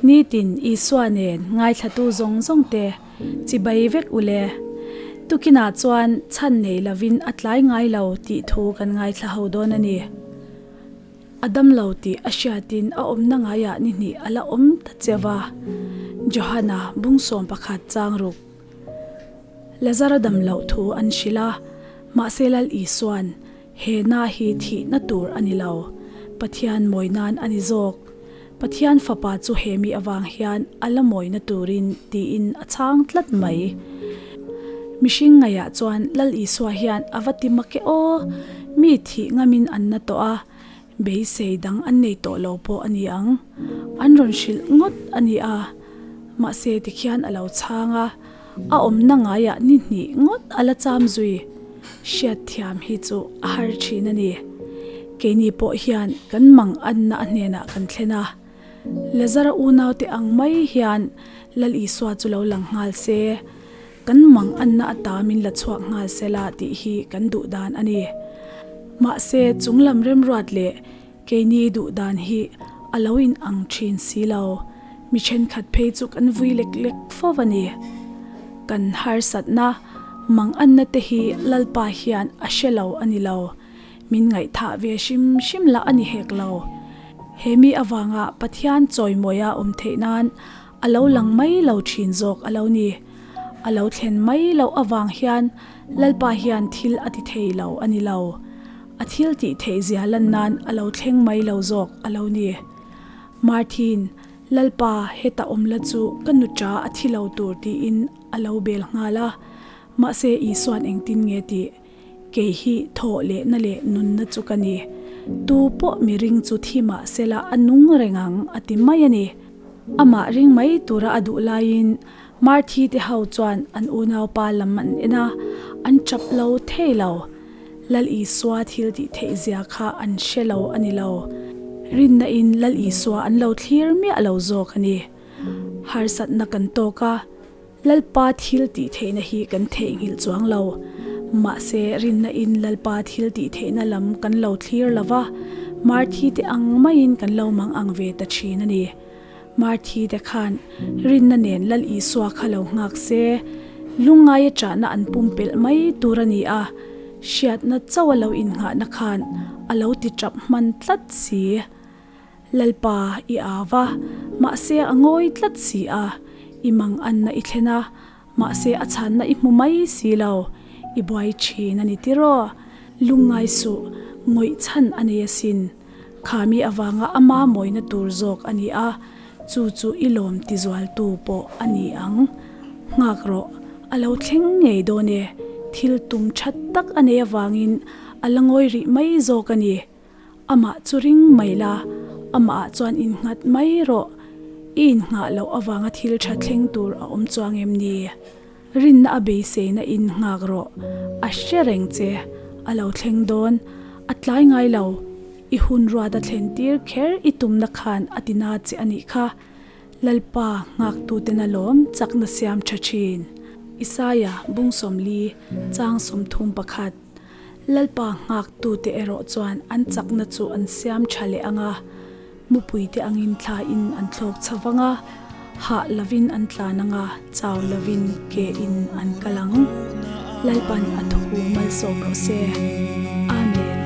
Nitin Isua nen ngaithlatu zawng zawng te chibai vek u le. Tukinah chuan chhan nei lovin a tlai ngai lo tih thu kan ngaithla ho dawn a ni. A dam lo tih a hriatin a awmna ngaiah ni hnih a la awm ta che va. Johana bungsawm pakhat chang ruk. Lazara dam loh thu an hrilh a, mahse Lal Isua'n he na hi thihna tur a ni lo, Pathian mawi nan a ni zawk. Pathian Fapa chu he mi avang hian a la mawina turin tiin a chhang tlat mai. Mihring ngaihah chuan Lal Isua hian a va ti mak e aw, mi thih ngamin an na tawh a, beisei dang an nei tawh lo pawh a ni ang. An rawn hrilh ngawt a ni a, mahse tikhian a lo chhang a, a awmna ngaiah ni hnih ngawt a la cham zui. Hriatthiam hi chu a har thin a ni. Keini pawh hian kan mang anna a hnenah kan thlen a. Lazara unaute ang mai hian Lal Isua chu lo lang nghal se, kan mang anna ata min la chhuak nghal se la tih hi kan duh dan a ni. Mahse, chunglam remruat leh keini duh dan hi a lo in ang thin si lo. Mi thenkhat phei chu kan vui lek lek fo a ni. Kan harsatna, mang anna te hi Lalpa hian a hre lo a ni lo. Min ngaihthah ve hrim hrim lah a ni hek lo. He mi avanga Pathian chawimawia awm theih nan a lo lang mai lo thin zawk a lo ni. A lo thlen mai loh avang hian Lalpa hian thil a ti thei lo a ni lo. A thil tih theih zia lan nan a lo thleng mai lo zawk a lo ni. Marthin, Lalpa heta awm la chu ka nuṭa a thi lo tur tiin a lo bel nghal a. Mahse Isua'n engtin nge tih? Kei hi thawh lehna leh nunna chu ka ni. Tu pawh mi ring chu thi mah sela a nung reng ang, a ti mai a ni. Amah ring mai tura a duh laiin Marthi te ho chuan an unaupa lam an en a, an chap lo thei lo. Lal Isua thil tih theih zia kha an hre lo a ni lo. Rinna in Lal Isua an lo thlir miah lo zawk a ni. Harsatna kan tawk a. Lalpa thil tih theihna hi kan theihnghilh chuang lo. Mahse, rinna in Lalpa thil tih theihna lam kan lo thlir lo va, Marthi te ang maiin kan lo mang ang ve ta thin a ni. Marthi te khan rinna nen Lal Isua kha lo nghak se, lungngaia chahna an pumpelh mai tur a ni a, hriatna chauh a lo innghahna khan a lo ti tap hman tlat si. Lalpa i au va, mahse a ngawi tlat si a, i mang anna i thlen a, mahse a chhanna i hmu mai si lo, i buai thin a ni tiraw? Lungngai suh, ngawih chhan a nei asin. Khami avanga ama mawina tur zawk a ni a, chu chu i lawm tizualtu pawh a ni ang. Nghak rawh, a lo thleng ngei dawn e, thil tum that tak a nei avangin a la ngawi rih mai zawk a ni. Amah chu ring mai la, amahah chuan innghat mai rawh. I innghah loh avanga thil tha thleng tur a awm chuang em ni? Rinna a beiseina in nghak rawh. A hre reng che, a lo thleng dawn. A tlai ngai lo. I hun ruat a thlen tir kher i tumna khan a ti na che a nih kha. Lalpa nghaktuten a lawm chakna siam tha thin. Isaia, Bungsawmli, Chang 31. Lalpa nghaktute erawh chuan an chakna chu an siam tha leh ang a, mupuite angin thlain an thlawk chho vang a, hah lovin an tlan ang a, chau lovin kein an kal ang. Lalpan a thu malsawm rawh se. Amen.